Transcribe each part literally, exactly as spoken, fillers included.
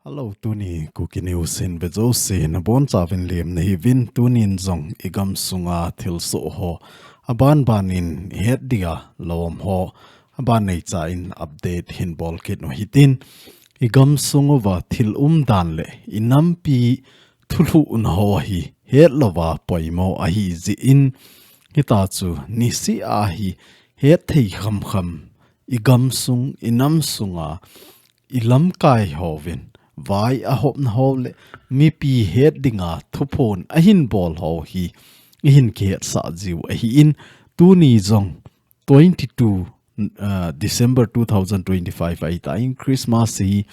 Hello, tuni Kuki News in ve jouse nabonchauvin lem nahiuvin, tunin jong igam sunga thilsoh ho, aban banin ihet dia lom ho, aban neicha in update hin bol kit u hitin, igam sung uva thil umdan le inampi thulhuhna ho hi hetlouva poimo ahi jeh in, hitachu niseh a hi hetthei khamkham, igam sung, inam sunga, ilamkai hovin vai ahopna ho le mipi het dinga thuphon ahin bol ho hi ihin kihetsah jiu ahin, tuni jong twenty-two, uh, December two thousand twenty-five ahitan, Christmas hi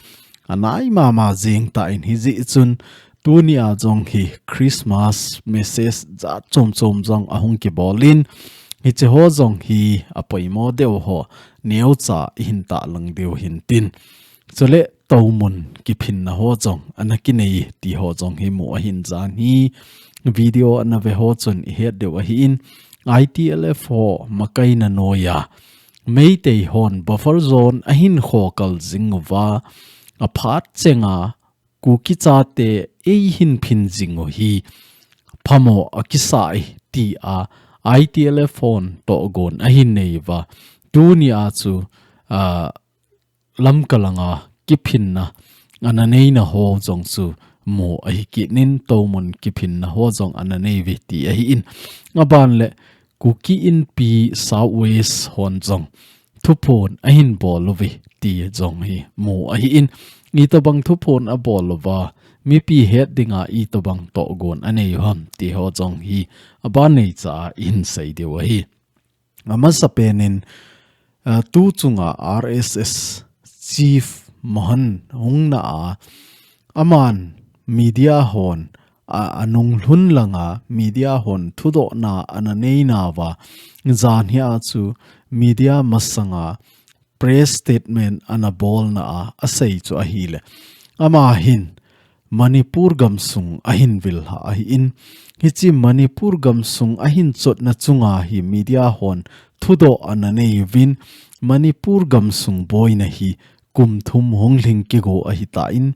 anai mama jeng tan, hijeh chun tunia jong hi Christmas message jat chom chom jong ahung kibolin, hiche ho jong hi apoimo deuh ho neocha ihin tahlang diu hintin, chule toumun kiphinna ho jong ana kinei ti ho jong hi mu ahin, jan hi video ana ve ho chun ihet diu ahin, I T L F ho makaina noiya Meitei hon buffer zone ahin khokal jing uva, aphat chenga Kuki chate eihin phin jing u hi phamo akisai tia I T L F hon tohgon ahin nei uva, tunia chu, ah, Lamka langa kiphinna ana neina ho jong chu mu ahi kit in, toumun kiphinna ho jong ana nei uve ti ahin, aban le Kuki Inpi South West hon jong thuphon ahin bol uve ti jong hi mu ahin, itobang thuphon abol uva, mipi het dinga itobang tohgon anei u ham ti ho jong hi aban neicha a ihin sei diu ahi. Amasapen in, ah, tu chunga R S S Chief Mohan hung na a, aman media hon, a, anung lhun langa media hon thudohna ana nei nauva, jan hia chu media masanga press statement ana bolna a, asei chu ahile, ama hin Manipur gamsung ahin vil ha ahin, hiche Manipur gamsung ahin chotna chunga hi media hon thudoh ana nei uvin, Manipur gamsung boina hi kum thum hung lhing kigo ahitan,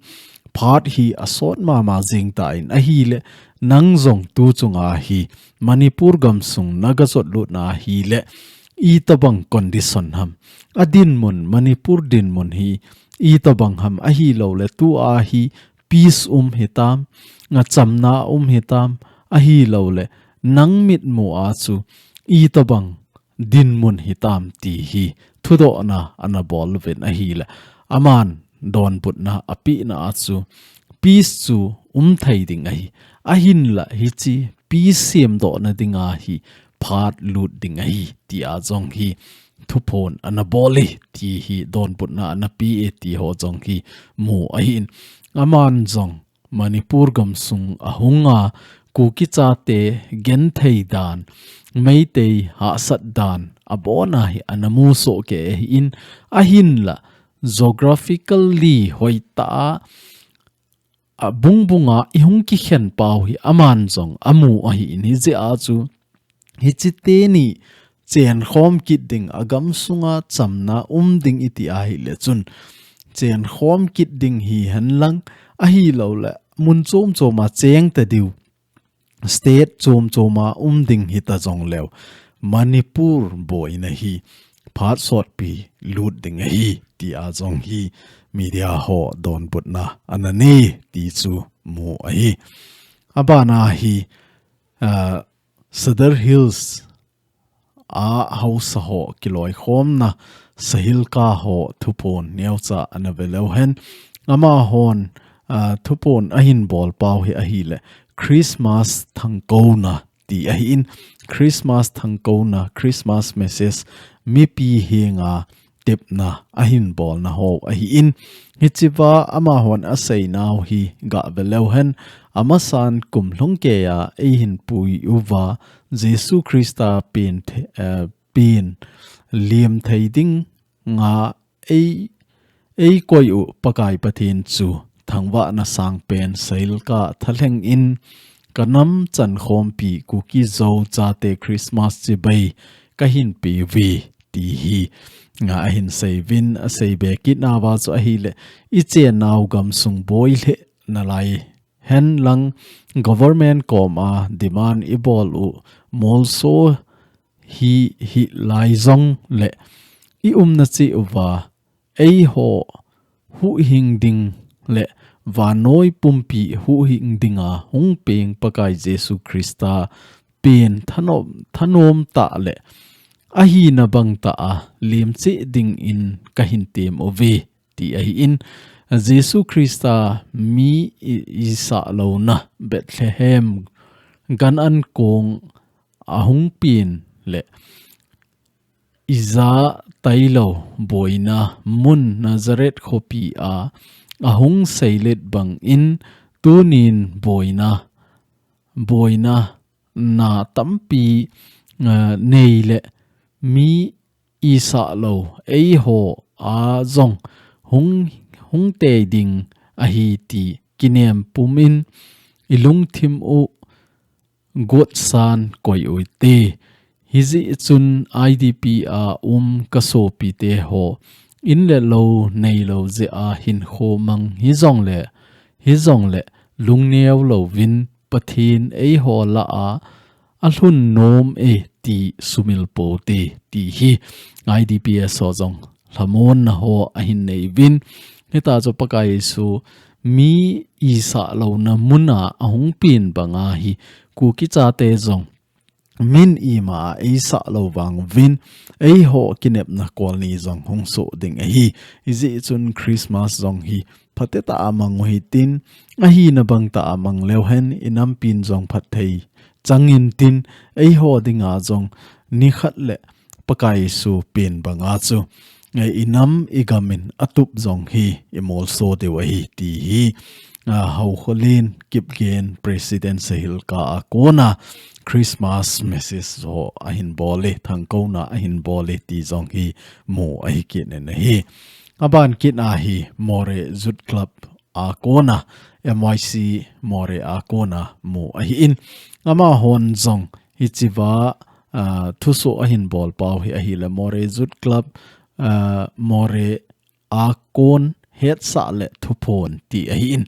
phat hi asot mama jeng tan ahile, nang jong tu chunga hi Manipur gamsung naga jot lut na hile, itobang condition ham, adinmun, Manipur dinmun hi itobang ham, ahilouleh tua hi peace um hitam, achamna um hitam, ahilouleh nang mitmu a chu itobang dinmun hitam ti hi thudohna ana bol uvin ahile, aman donbutna apehna a chu peace chu um thei ding ahi, ahinla hiche peace semdohna dinga hi phat lut ding ahi tia jong hi thuphon ana bol e ti hi, donbutna ana pe e ti ho jong hi mu ahin, aman jong Manipur gamsung ahunga Kuki chate genthei dan, Meitei hahsat dan abona hi ana musoh kei ahin, ahinla geographically hoitah a abungbunga ihung kikhen pau hi aman jong amu ahin, hijeh a chu hiche teni chenkhom kit ding, agamsunga chamna um ding iti ahile chun, chenkhom kit ding hihen lang, ahilouleh mun chom choma cheng tadiu, state chom choma um ding hita jongleu, Manipur boina hi phat sotpi lut ding ahi tia jong hi media ho donbutna ana nei ti chu mu ahi. Abana hi, ah, Sadar Hills a haosa ho kiloikhomna Sahilka ho thuphon neocha ana ve leu hen, amahon, ah, thuphon ahin bol pau hi ahile, Christmas thangkouna ti ahin, Christmas thangkouna, Christmas message mipi henga tepna ahin bolna ho ahin, hichea amahon aseinau hi gah ve leu hen, amasan kum lhung keiya eihin pui uva, Jesu Christa pen the-, eh, pen lem thei dinga ei, eikoi u Pakai Pathen chu thangvahna sangpen Sahilka thalheng in, kanam chankhompi Kuki Zo chate Christmas chibai kahin pe uve ti hi, a, ahin seiyuvin, asei be kit nauva chu ahileh, ichennau gamsung boi lheh nalai henlang government koma demand ibol u molso hi, hilai jongleh, i umna cheh uva, eiho huhhing ding le vannoi pumpi huhhing dinga hung peng Pakai Jesu Christa pen thanom, thanom tah le ahina bang tah a lemcheh dingin kahin tem uve, ti ahin, Jesu Christa mi i, isah louna Bethlehem gan an kong ahung pen le ija tailou boina mun Nazareth khopi a ahung seilet bangin tunin boina, boina na tampi, eh, nei le mi isah lou eiho a jong hung, hung tei ding ahi ti kinem pumin ilungthim u gotsan koi uvin te. Hijeh chun I D P a um kasopite ho, in le lou neilou jeh a hinkho mang hijongle, hijongle lungneo louvin Pathen eiho lah a alhun nom e ti sumil pou te ti hi I D P S ho jong lhamonna ho ahin neiyuvin. Hita chu Pakai Jesu mi isah louna muna ahung pen banga hi Kuki chate jong min ima a eisah lou vang uvin, eiho kinepna kolni jong hung soh ding ahi. Hijeh chun Christmas jong hi phatecha a mang u hitin, ahina bang tah a mang leu hen, inampin jong phatthei chang intin, eiho dinga jong nikhat le Pakai Jesu pen banga chu, eh, inam igamin atup jong hi imolso diu ahi ti hi, ah, Haokholen Kipgen President Sahilka a kona Christmas message ho ahin bol e, thangkouna ahin bol e ti jong hi mu ahi kit in ahi. Aban kit a hi Moreh Youth Club a kona, M Y C Moreh a kona mu ahin. Amahon jong hichea, ah, thusoh ahin bol pau hi ahile Moreh Youth Club, ah, Moreh a kon hetsah le thuphon ti ahin.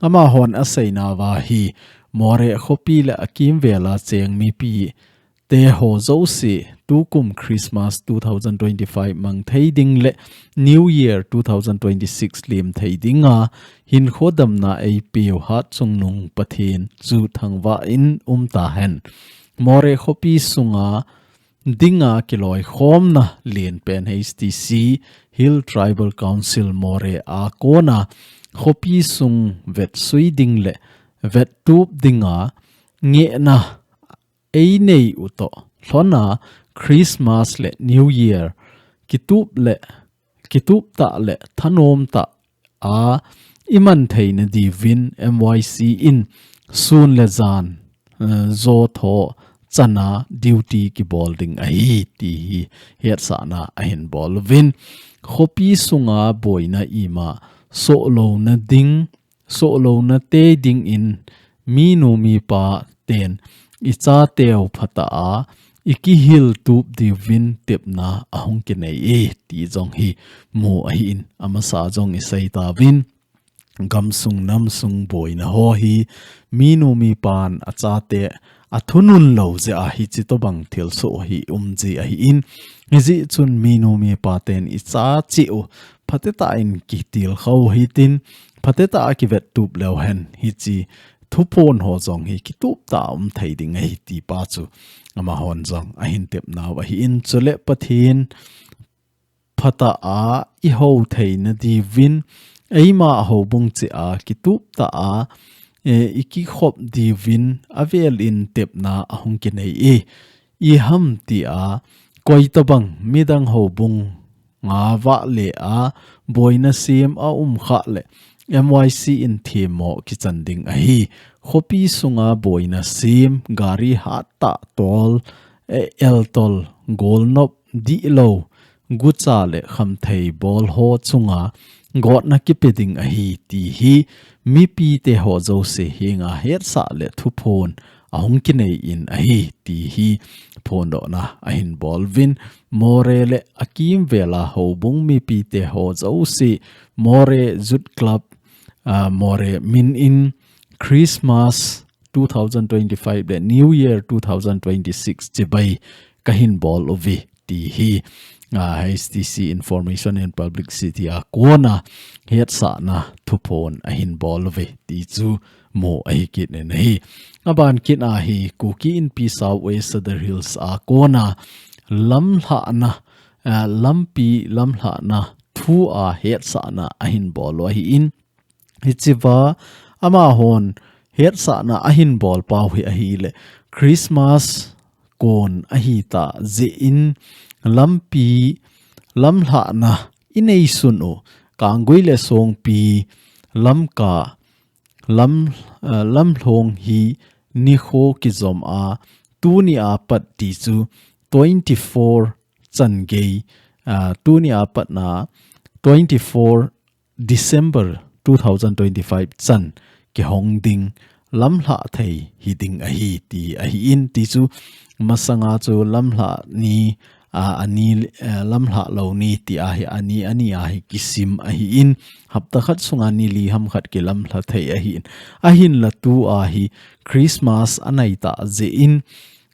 Amahon aseinauva hi Moreh khopi le akimvela cheng mipi teho jouse, tukum Christmas two thousand twenty-five mang thei ding le New Year two thousand twenty-six lem thei dinga hinkho damna eipeu Hatchungnung Pathen chu thangvah in um tahen. Moreh khopi sunga dinga kiloikhomna lenpen H T C, Hill Tribal Council Moreh a kona khopi sung vetsui ding le vettup dinga ngehna einei u toh lhona Christmas le New Year kitup le, kitup tah le thanom tah a iman theina diuvin M Y C in sun le jan, eh, jotho chana duty kibol ding ahi ti hi hetsahna ahin bol uvin. Khopi sunga boina ima soh louna ding, soh louna tei dingin minu mipa ten ichateu phatah a ikihil tup diuvin tepna ahung kinei e ti jong hi mu ahin, amasa jong isei tauvin. Gamsung namsung boina ho hi minu mipan achate athunun lou jeh a hichi tobang thilsoh hi um ji ahin, hijeh chun minu mipa ten icha cheh u phatecha in kitilkhou hitin, phatecha a kivettup leu hen hichi thuphon ho jong hi kitup tah a um thei ding ahi ti pa chu amahon jong ahin tepnau ahin, chule Pathen phatah a ihou theina diuvin, eima houbung cheh a kitup tah a, eh, ikikhop diuvin avel in tepna ahung kinei e. Iham tia koi tobang midang houbung nga vahle a boina sem aum khah le M Y C in themmo kichan ding ahi. Khopi sunga boina sem, gari hattah tol, eh, eltol, golnop, dihlou, gucha le khamthei bol ho chunga gotna kipe ding ahi ti hi mipite ho jouse henga hetsah le thuphon ahung kinei in ahi ti hi phondohna ahin bol uvin. Moreh le akimvel a houbung mipite ho jouse, Moreh Youth Club, ah, Moreh min in Christmas two thousand twenty-five le New Year two thousand twenty-six chibai kahin bol uve ti hi, ah, H T C Information and Publicity a kona hetsahna thuphon ahin bol uve ti chu mu ahi kit in ahi. Aban kit a hi Kuki Inpi South West Sadar Hills a kona lamlhahna, ah, lampi lamlhahna thu a hetsahna ahin bol u ahi in. Hichiva amahon hetsahna ahin bol pau hi ahile Christmas kon ahi ta jeh in lampi lamlhahna inei sun u Kanggui le Songpi Lamka lam, eh, lamlhong hi nikho kijom a tuni a pat ti chu twenty-four chan gei, ah, tuni a pat na twenty-four December two thousand twenty-five chan kihong ding lamlhah thei hi ding ahi ti ahi in ti chu masanga chu lamlhah ni, ah, ani, eh, lamlhah lou ni ti ahi ani, ani ahi kisim ahi in hapta khat sunga ni li ham khat kilamlha thei ahi in ahin la tu ahi Christmas anai ta jeh in,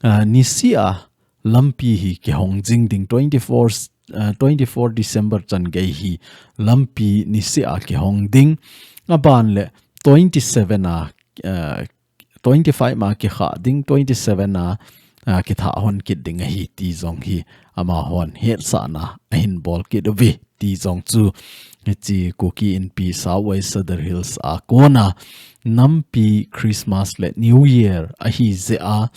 ah, nisi a lampi hi kihong jing ding twenty-four, uh, twenty-four December chan gei hi lampi nisi a kihong ding aban le twenty-seven a, uh, twenty-five ma kikha ding twenty-seven a, uh, kitha hon kit ding ahi ti jong hi amahon hetsahna ahin bol kit uve ti jong chu hichi Kuki Inpi South West Sadar Hills a kona nampi Christmas le New Year ahi jeh a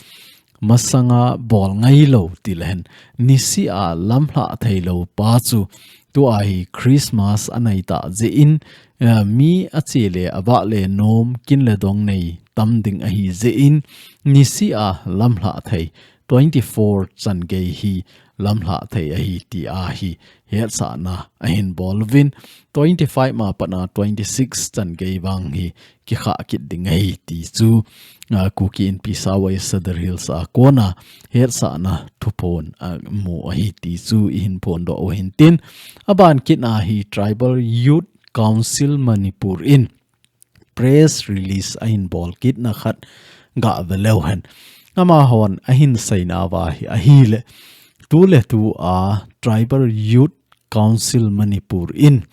masanga bol ngai lou ti le hen nisi a lamlhah thei lou pa chu tu ahi Christmas anai ta jeh in, eh, mi ache le avah le nom kin le dong nei tam ding ahi jeh in nisi a lamlhah thei twenty-four chan gei hi lamlhah thei ahi ti ahi hetsahna ahin bol uvin twenty-five ma pat na twenty-six chan gei vang hi kikha kit ding ahi ti chu, ah, Kuki Inpi South West Sadar Hills a kona hetsahna thuphon, ah, mu ahi ti chu ihin phondoh u hintin aban kit a hi Tribal Youth Council Manipur in press release ahin bol kit na khat ga ve leu hen amahon ahin seina va hi ahile tu le tu a Tribal Youth Council Manipur in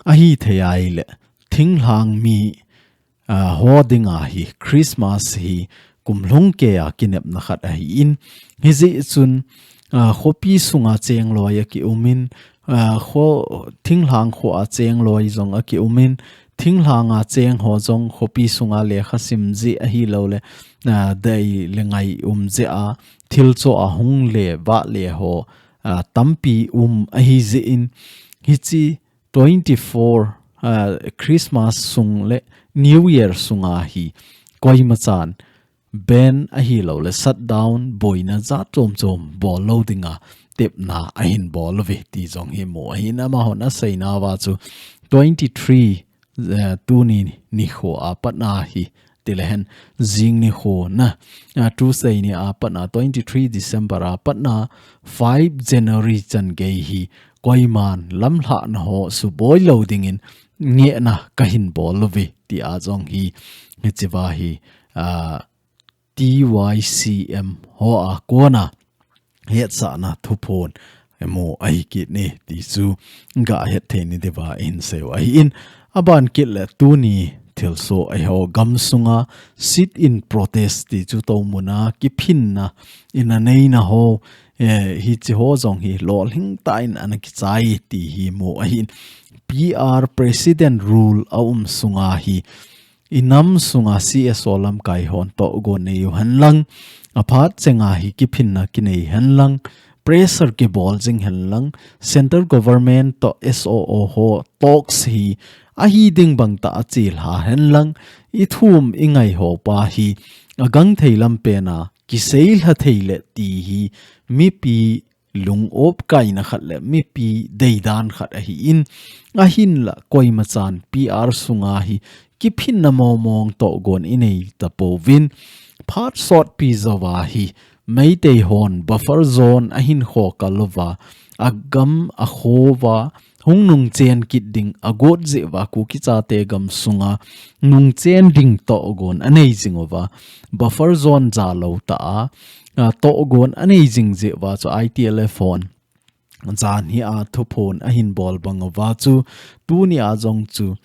ahi thei ahile thinglhang mi, ah, ho dinga hi Christmas hi kumlhung kei a kinepna khat ahi in hijeh chun, ah, khopi sunga cheng loi a ki um in, ah, kho thinglhang kho a cheng loi jong a ki um in thinglhang a cheng ho jong khopi sunga lekha sim jeh ahi lou le, ah, dei le ngai um jeh a thil cho a hung le vah le ho, ah, tampi um ahi jeh in hichi twenty-four, ah, Christmas sung le New Year sunga hi koima chan ban ahi lou le shutdown boina jat chom chom bol lou dinga tepna ahin bol uve ti jong hi mu ahi in amahon aseina va chu twenty-three, eh, tuni nikho a pat na hi ti le hen jing nikho na, ah, Tuesday ni a pat na twenty-three December a pat na five January chan gei hi koiman lamlhahna ho suboi lou dingin ngehna kahin bol uve ti a jong hi hichiva hi, ah, T Y C M ho a kona hetsahna thuphon mu ahi kit ni ti chu ga het thei ni diuva ihin sei u ahi in aban kit le tuni thilsoh ahi ho gam sunga sit-in protest ti chu tomun a kiphinna in a neina ho, eh, hichi ho jong hi lolhing tah in ana kichai ti hi mu ahi in P R President Rule a um sunga hi i nam sunga C S O lamkai hon tohgon nei u hen lang, aphat chenga hi kiphinna kinei hen lang, pressure kibol jing hen lang, Central Government toh S O O ho talks hi ahi ding bang tah a chelha hen lang, i thum i ngai ho pa hi a gangthei lam pen a kisei lha thei le ti hi mipi lungop kaina khat le mipi deidan khat ahi in, ahin la koima chan P R sunga hi kiphinna momong tohgon i nei ta pouvin, phat sotpi jouva hi Meitei hon buffer zone ahin khokal uva, agam akhouva hung nungchen kit ding agot jeh uva Kuki chate gamsunga nungchen ding tohgon anei jing uva, buffer zone jalou tah a, a, tohgon anei jing jeh uva chu I T L F hon janhi a thuphon ahin bol bang uva chu, tuni a jong chu,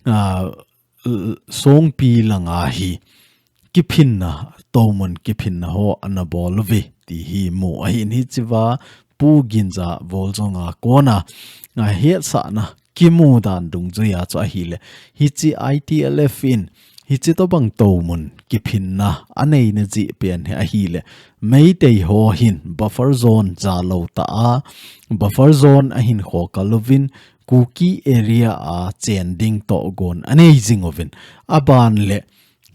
a, l-, Songpi langa hi kiphinna, tomun kiphinna ho ana bol uve ti hi mu ahin, hichea Pu Ginjavol jong a kona, a, hetsahna kimu dan dungjuia chu ahile, hiche I T L F in hiche tobang tomun kiphinna aneina jeh pen hi ahile, Meitei ho hin buffer zone jalou tah a, buffer zone ahin khokal uvin, Kuki area a chen ding tohgon anei jing uvin, aban le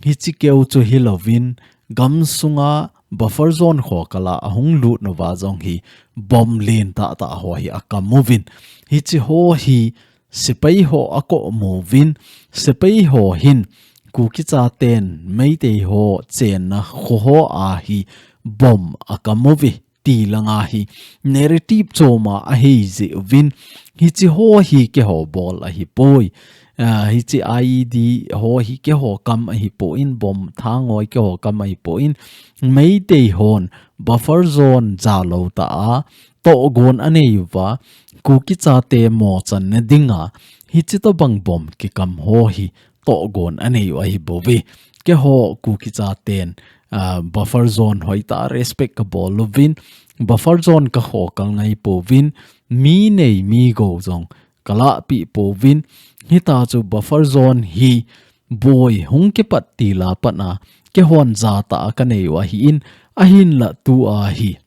hiche keu chu hilouvin, gamsunga buffer zone khokal a ahung lut nauva jong hi bomb len tahtah ho hi akam uvin, hiche ho hi sepai ho akomu uvin, sepai ho hin Kuki chaten Meitei ho chenna kho ho a hi bomb akam uve ti langa hi narrative choma ahei jeh uvin, hiche ho hi keiho bol ahipoi. A, hiche I E D ho hi keiho kam ahipoi, bomb thangoi keiho kam ahipoi. Meitei hon buffer zone jalou tah a tohgon anei uva, Kuki chate mochanna dinga hiche tobang bomb kikam ho hi tohgon anei u ahibouve. Keiho Kuki chaten, a, buffer zone hoitah a respect kabol uvin, buffer zone kakhokal ngai pouvin, mi nei mi gou jong kalahpeh pouvin, hitia chu buffer zone hi boi hung kipat til a pat a keihon jatah a kanei u ahin, ahinla tua hi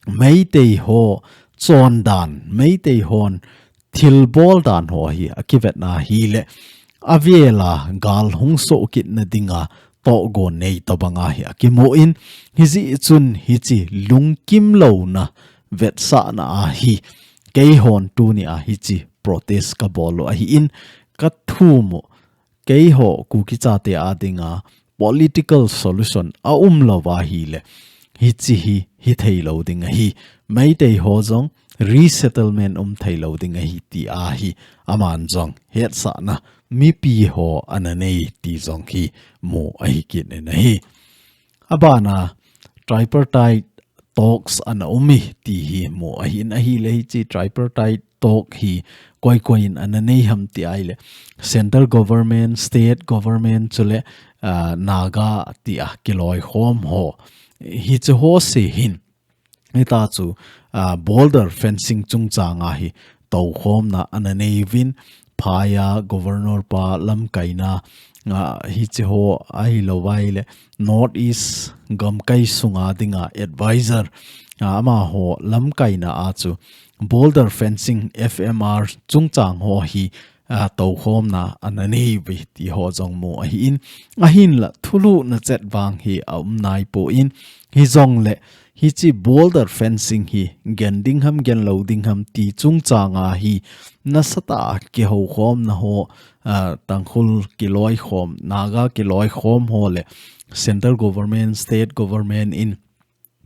Meitei ho chondan, Meitei hon thilbol dan ho hi akivetna hile, avela gal hung soh kitna dinga tohgon nei tobanga hi akimun, hijeh chun hiche lungkim louna vetsahna a hi keihon tuni a hiche protest kabol u ahin, kathum u, keiho Kuki chate a dinga political solution aumlouva ahile, hiche hi hithei lou ding ahi, Meitei ho jong resettlement umthei lou ding ahi ti a hi aman jong hetsahna mipi ho ana nei ti jong hi mu ahi kit in ahi. Abana tripartite talks ana um e ti hi mu ahin, ahile hiche tripartite talk hi koi koi in ana nei ham ti ahile, central government, state government chule, ah, Naga tia kiloikhom ho, hiche ho se hin, hitia chu, ah, border fencing chungchang a hi toukhomna ana nei uvin, phai a Governor pa lamkaina, ah, hiche ho ahilouva ahile North East gamkai sunga dinga advisor, ah, amaho lamkaina a chu border fencing F M R chungchang ho hi, ah, toukhomna ana nei uve ti ho jong mu ahin, ahinla thulhuhna chet vang hi aum naipon, hijongle hiche border fencing hi gen ding ham, gen lou ding ham ti chungchang a hi nasatah a kihoukhomna ho, ah, Tangkhul kiloikhom, Naga kiloikhom ho le central government, state government in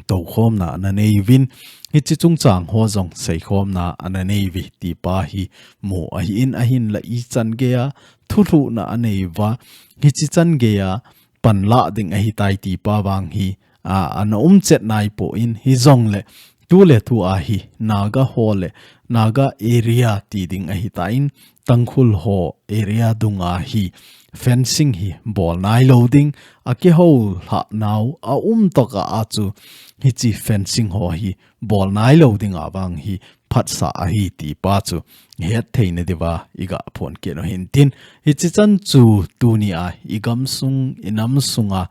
toukhomna ana nei uvin, hiche chungchang ho jong seikhomna ana nei uve ti pa hi mu ahin, ahinla ichan geiya thulhuhna anei uva, hiche chan geiya panla ding ahitai ti pa vang hi, a, ana um chet naipon, hijongle tuletu a hi Naga ho le Naga area ti ding ahitan, Tangkhul ho area dunga hi fencing hi bol nailou ding, akihou lhah nau aum tokah a chu hiche fencing ho hi bol nailou dinga vang hi phatsah ahi ti pa chu hetthei nadiuva iga phon kit u hintin, hiche chan chu tuni a igamsung, inamsunga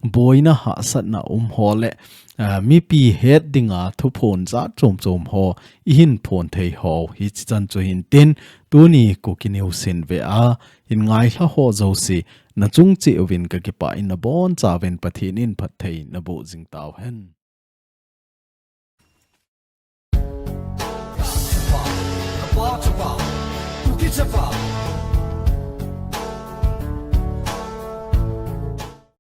boina hahsatna um ho le, ah, mipi het dinga thuphon jat chom chom ho ihin phon thei ho hiche chan chu hintin, tuni Kuki News in ve a hin ngailha ho jouse nachung cheh uvin kakipah in, nabonchauvin Pathen in phatthei naboh jing tauhen.